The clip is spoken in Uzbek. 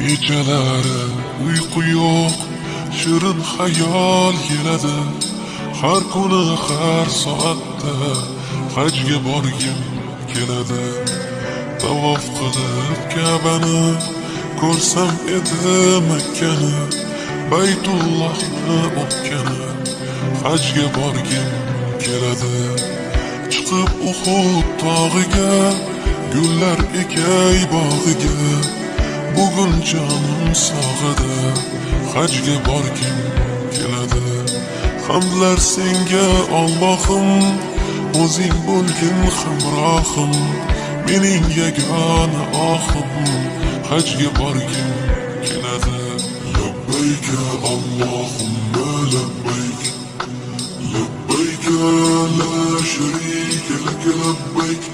Kechalari uyqu yo'q, shirin xayol keladi. Har kuni, har soatda hajga borgim keladi. Tavof qilib Ka'bani, ko'rsam edi Makkani, Baytullohni o'pgani, hajga borgim keladi. Chiqib Uhud tog'iga, gullar ekay bog'iga, bugun jonim sog'ida, hajga borgim keladi. Hamdlar senga, Ollohim, o'zing bo'lgin hamrohim. Mening yagona ohim, hajga borgim keladi. Labbayk Allohumma labbayk, labbayk la sharika lak labbayk.